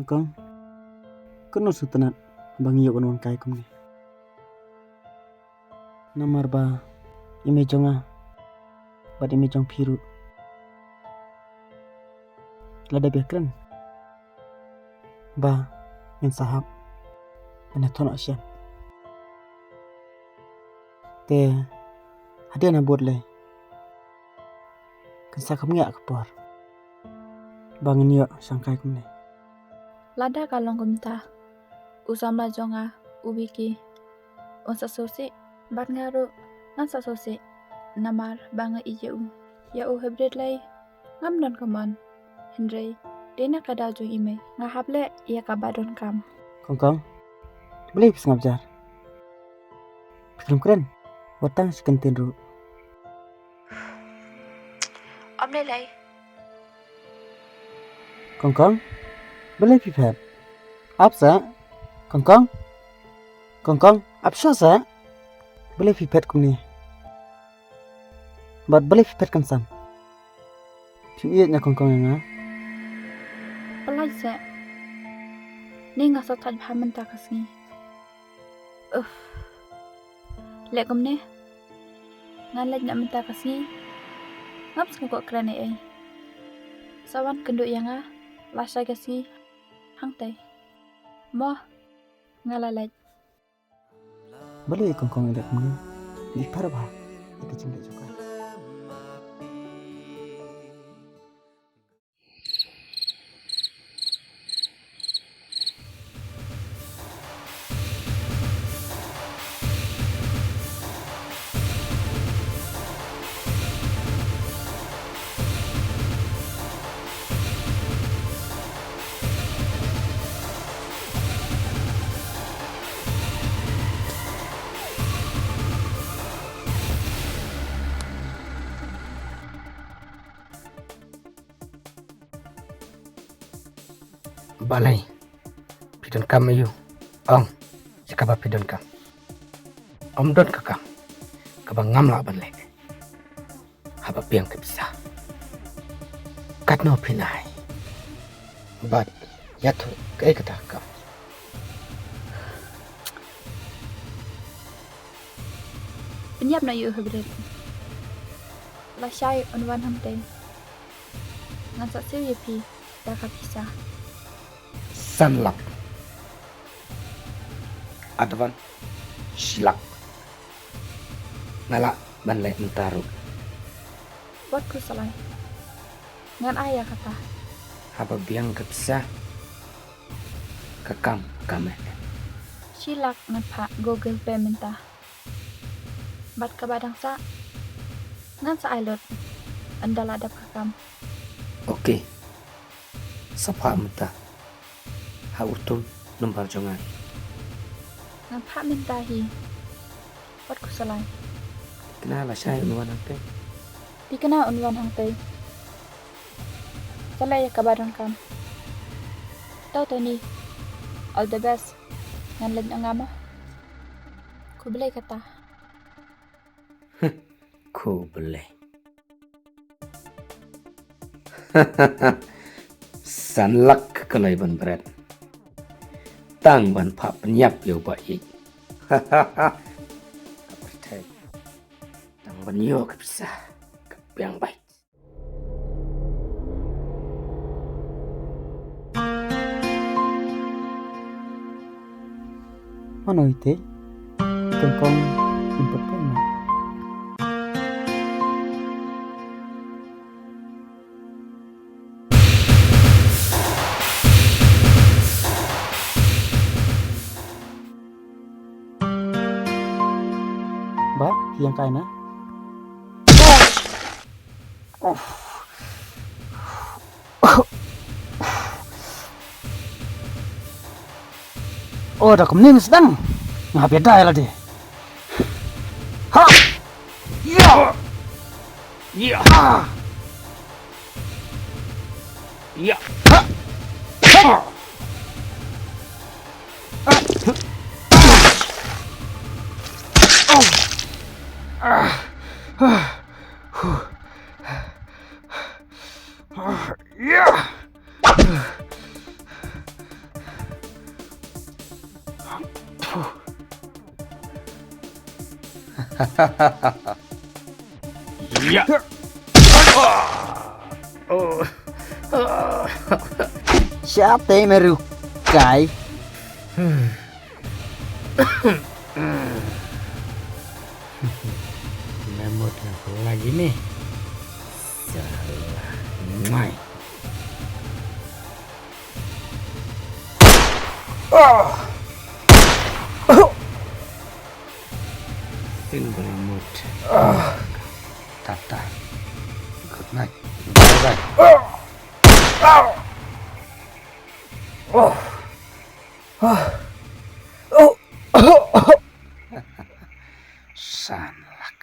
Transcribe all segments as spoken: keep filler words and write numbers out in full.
Kong, kano sngewtynnat ba ngi ïoh ban wan kai kumne? Namar ba i mei jong nga bad i mei jong phi ruh la dep ïakren ba ngin sa hap ban ïathon shen. Te hadien ha bud lei kan sa kham ngiah ka por ba ngin ïoh shangkai kumne. Lada ka long kumta, u samla jong nga u Vicky un sa sngewsih bad nga ruh ngan sa sngewsih, namar ba nga ïeit ïa u. Ïa u hynrei lei ngam don ka mon. Hynrei dei na ka daw jong i mei nga hap leh ïa kaba donkam. Kong Kong, balei phi sngap jar? Phi khlem kren wat tang shi kyntien ruh. Ym lei lei. Kong Kong, balei phi phet? Ap seh. Kong Kong, Kong Kong, ap shuwa seh. Balei phi phet kumne? Bad balei phi phet kynsan? Phim ïeit na Kong Kong ïa nga? Pynlait seh. Ni nga sa thait bha mynta ka sngi. Uff. Leh kumne ngan leit na mynta ka sngi. Ngam sngewkoh kren ei ei. Sa wan kynduh ïa nga lashai ka sngi hangtei. Mo, nga la leit. Balei Kong Kong i leh kumne? I phar bha ïa ka jingleh jong ka. Balei? Phi donkam aïu? Ong ïa kaba phi donkam. Ym don ka kam kaba ngam lah ban leh haba biang ka pisa. Katno phi nai? Bad ïathuh kaei kata ka kam? Pynïap noh ïa u Hybrid. Lashai un wan hangtei ngan sa siew ïa phi da ka pisa. San lak. Advance shi lak. Nga lah ban leh mynta ruh. Wat khuslai. Ngan ai ïa kata. Haba biang ka pisa ka kam ka meh. Shi lak ngan phah Google Pay mynta. Bad kaba dang sah ngan sa ai lut ynda la dep ka kam. Ok. Sa phah mynta ha utu number jong nga. Ngan phah mynta hi. Wat khuslai. Kane lashai un wan hangtei. Phi kane un wan hangtei. Sa leh ïa kaba donkam. To Tony. All the best. Ngan leit noh nga mo. Khublei kata. Khublei. San lak ka lei ban bret. Tang ban phah pynïap ïa u ba ïeit. Ka pyrthei. Tang ban ïoh ka pisa ka biang bha. Mano ite? Kong Kong in put pun ma. Ba, phi ïeng kai na? Oh, da kumne sdang. Nga hap ïa da ïa lade. Ha! Ya! Ya! Ha! Ya! Ha! Ha! Ah! Ah! Huh. Ah, ya! Ya. Oh. Siapa yang merukai? Memot aku lagi nih. Salah. Mai. Ah. Silver Mood. Ah. Tata. Good night. Bye bye. Ah. Ah. Ah. Ah. Sanlak.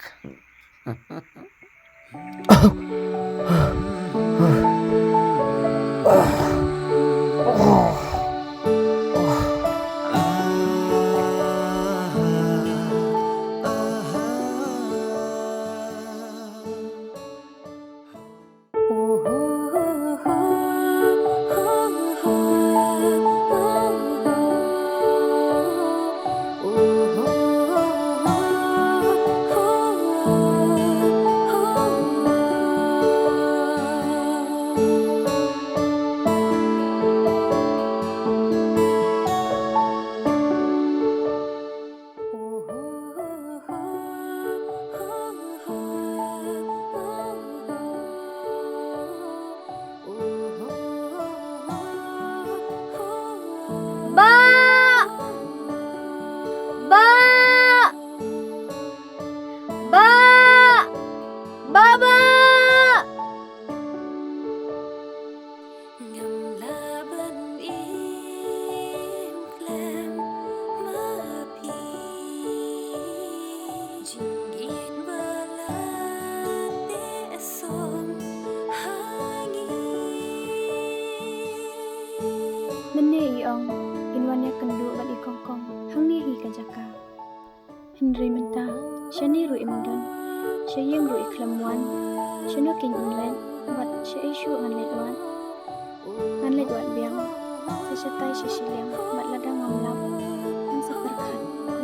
Ba! Ba! Ba! Ba, ba! Ngam lah ban im khlem ma phi. Jingïeit ba la teh som ha ngi. Mynne i ong, in wan ïakynduh bad i Kongkong hangne hi ka jaka. Hynrei mynta, shane ruh im don, sha ïing ruh i khlem wan, shano kein yn leit, bad shaei shuh ngan leit wad. Ngan leit wad biang, sa shatai sha shiliang, bad lada ngam lap, ngan sa pyrkhat kumno.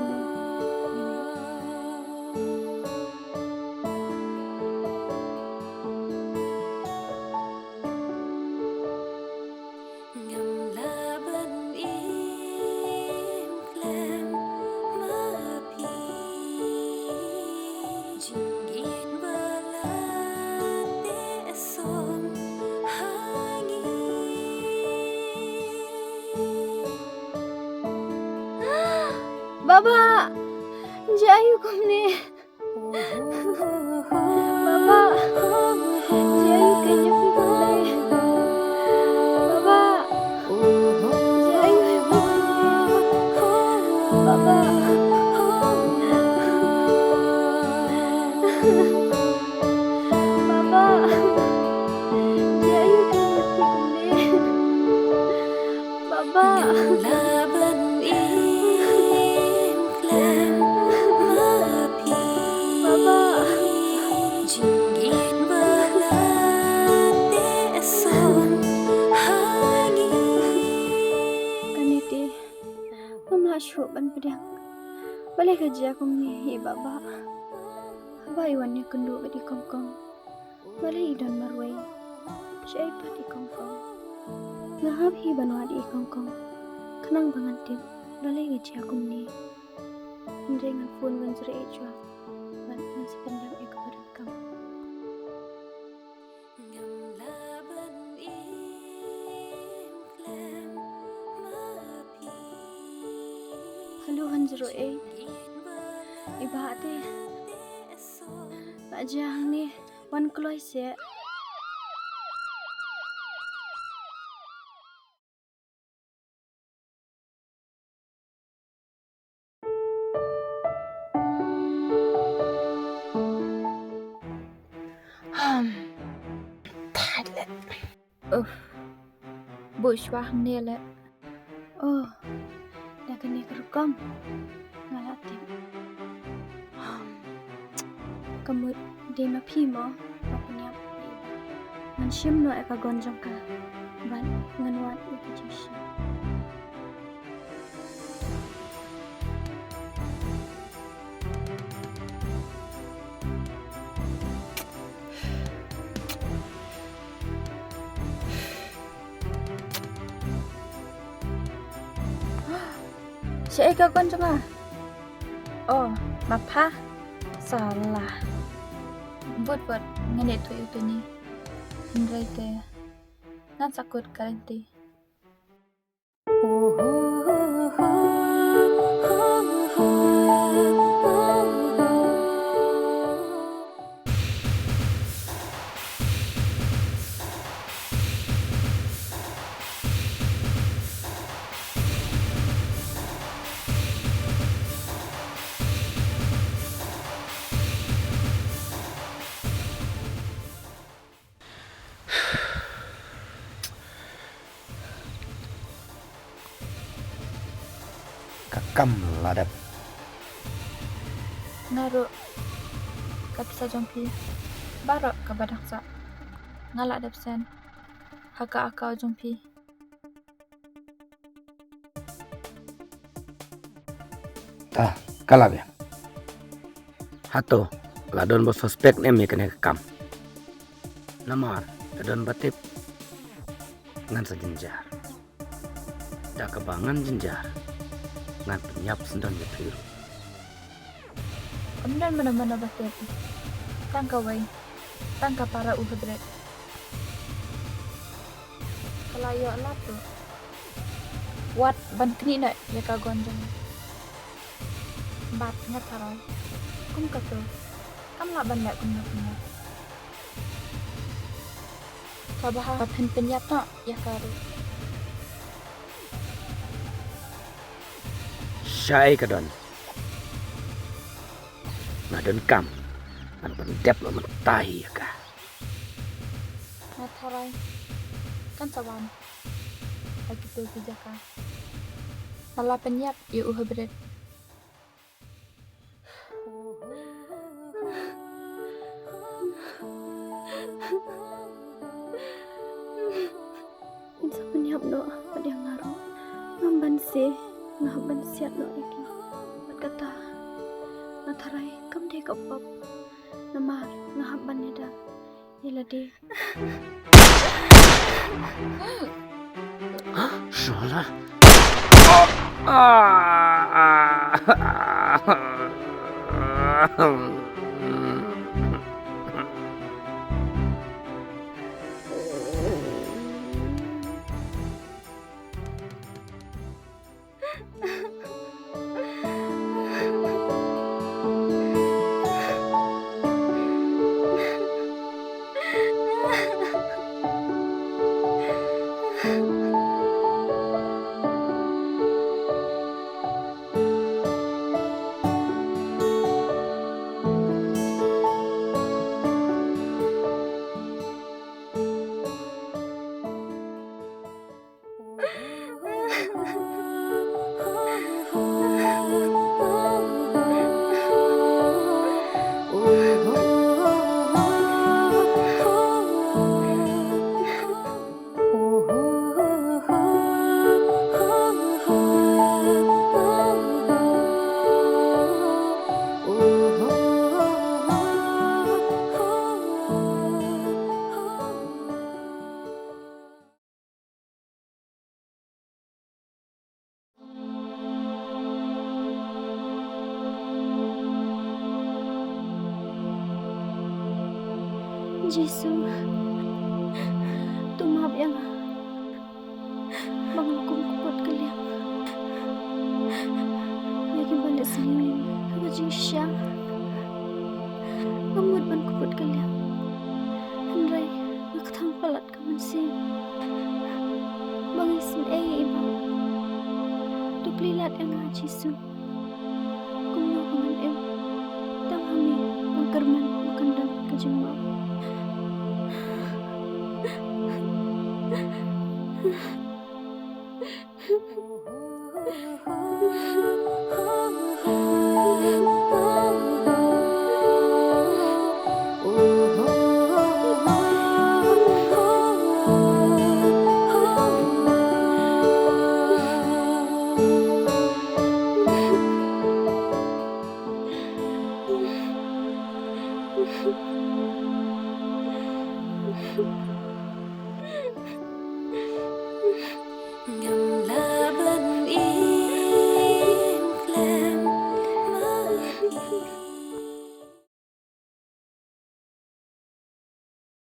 Ngam lah ban im khlem ma phi. Jingïeit ba la teh som ha ngi. Baba, jia aïu kumne? Baba, jia aïu kein ïa phi kumne? Baba, jia aïu ïa phi kumne? Baba. Baba, jia aïu kein ïa phi kumne? Baba. Ngam lah ban im khlem ma phi. Baba. Jingïeit ba la teh som ha ngi. Kane te, ngam lah shuh ban pdiang. Balei ka jia kumne hi Baba? Haba i wan ïakynduh bad i Kongkong, balei i don marwei? Shaei pat i Kongkong? Nga hap hi ban wad ïa i Kongkong khnang ba ngan tip balei ka jia kumne. Hynrei ngan phone one zero eight shuwa bad ngan sa pyndep ïa kaba donkam. Ngam lah ban im khlem ma phi. Hello, one zero eight. I Bah te. Bah jia hangne, wan kloi seh. Hmm. Thait leh. Uff. Buh shuwa hangne leh. Oh. Da kane ka rukom nga la tip. Hmm. Ka mut dei ma phi mo ba pynïap ïa i Bah. Ngan shim noh ïa ka gun jong ka bad ngan wad ïa ka jingshit. Shaei ka gun jong nga? Oh, ma pha? Sala. Bud bud, ngan ïathuh ïa u Tony. Hynrei te ngan sa kut ka lynti. Ka kam la dep. Nga ruh, ka pisa jong phi baroh kaba dang sah nga la dep send ha ka account jong phi. Ta, ka la biang. Hato la don ba suspect ne em ïa kane ka kam? Namar la don ba tip, ngan sa jynjar. Da kaba ngan jynjar, ngan pynïap syndon ïa phi ruh. Ym don mano mano ba tip. Tang kawei, tang ka para u Hybrid. Ka la ïoh lad ruh. Wat ban knieh noh ïa ka gun jong nga. Bad nga tharai, kum kata, kam lah ban leh kumno kumno. Kaba ha phin pynïap noh ïa ka ruh. Shaei ka don? Nga don kam ban pyndep noh mynta hi ïa ka. Nga tharai kan sa wan ha kito ki jaka. Nga la pynïap ïa u Hybrid. Ngin sa pynïap noh pat ïa nga ruh. Ngam ban se, nga hap ban siat noh ïa ki. Bad kata nga tharai kam dei ka pop. Namar nga hap ban ïada ïa lade. Shala. Jisu, to map ïa nga ba nga kum ka pud ka liang. Ïa kiba leh sniew ïa nga ha ka jingshisha, nga mut ban ka pud ka liang. Hynrei nga kthang palat ka mynsiem ba ngan isynei ïa i Bah. To plie lad ïa nga Jisu. Kumno ba ngan im tang ha me ban kyrmen ba kan don ka jingmap.